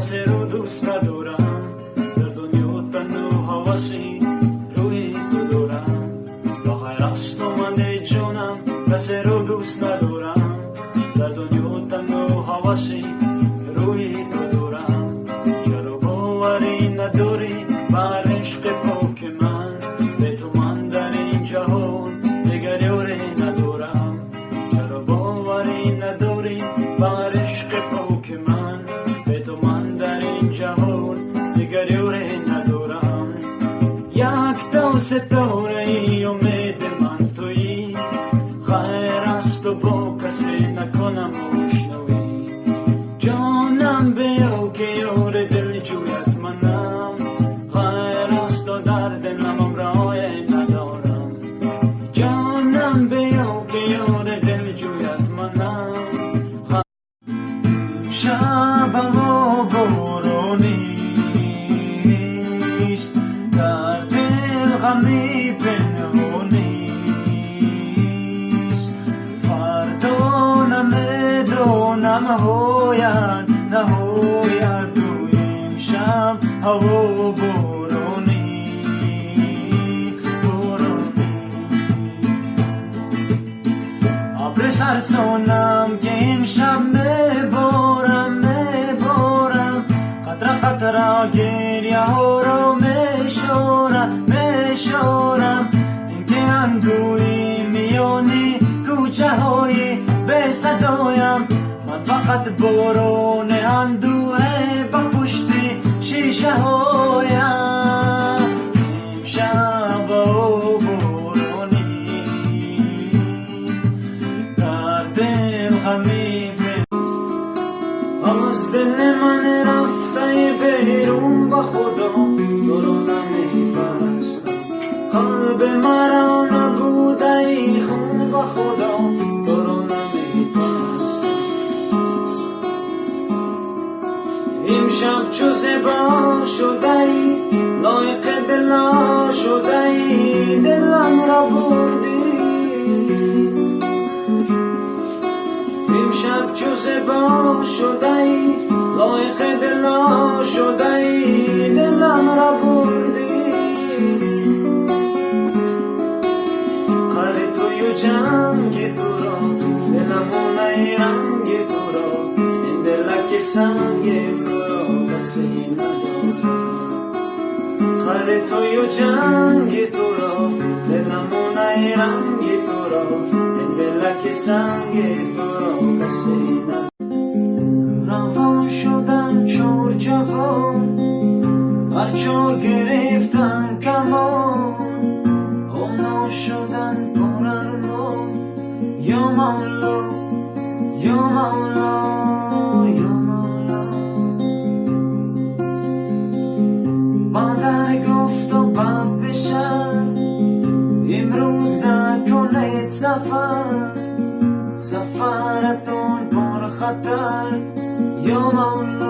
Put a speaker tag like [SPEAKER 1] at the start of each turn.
[SPEAKER 1] کسی رو دوست ندارم، در دنیا تنها هوسی روی تو دارم. با غیر از تو من جانم کسی رو دوست ندارم، در دنیا تنها هوسی روی تو دارم. چرا باوری نداری بر عشق پاک من؟ به تو من در این جهان دیگر یاری ندارم. چرا باوری نداری بر عشق پاک من؟ به تو من در این جهان دیگر یاری ندارم. یک تا ستاره ای امید من تویی، خیر از تو با کسی نکنم آشنایی. جانم بیا که یار دل جویت منم، غیر از تو در دلم رای ندارم. جانم بیا که یار دل جویت منم. شب و بارانیست، در دل غمی پنهانیست. فردا نمیدانم هوید نهوید، تو امشب هوا بارانی بارانی. ابر سرسانم که امشب میبارم میبارم، قطره قطره گریه ها را میشورم میشورم. اینکه اندوی میانی کوچه های به صدایم، من فقط باران اندوه به پشت شیشه هایم. امشب بارانی در دل غمی از دل من رفته بیرون، با خدا تو رو نمیپرستم. قلب مرا نبوده ای خون، با خدا تو رو نمیپرستم. امشب چو زیبا شده ای، لایق دلا شده ای، دلم را بردی. امشب چو زیبا شده ای، لایق دلا شده ای، دلم را بردی. قهر توی و جنگ تو را، دلمونه رنگ تو را، این دلک سنگ تو را کسی ندارد. قهر توی و جنگ تو را، دلمونه رنگ تو را، این دلک سنگ تو را کسی ندارد. روان شدن چور جوان، هر چور گرفتن کمان، اونا شدن پر ارمان. یا مولا یا مولا یا مولا. مادر گفت و بد بشر، امروز نکنید سفر، سفرتون پر خطر. یا مولا.